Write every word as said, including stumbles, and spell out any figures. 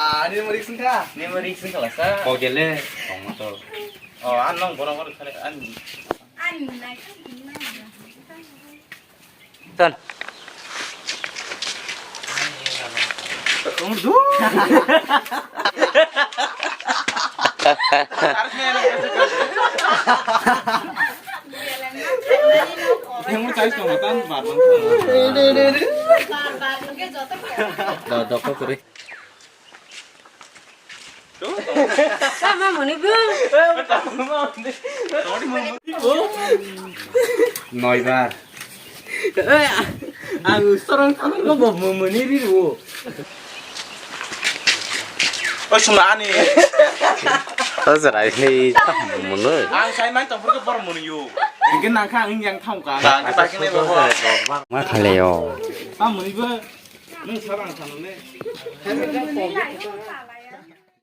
Ah, ini mau riksing kah? Ini mau riksing kalau sa. Kau gele, kau motor. Oh, an nong borok borok kare an. Tan. Yang mau cari sama tan, bar, bar. Bar, bar, oke, jotok ya. Dah, dah, kau kere. Tama muni bro. Noibar. Ang sorong tama ko bo muni ri ro. O suma ani. O jarai ni muni. Ang sai mai tong pur ko bor muni yo. Ingke nang kha ang yang thang ka. Ba ke ba ke ne bo. Ma khale yo. Tama muni bo. Nung sarang sana le.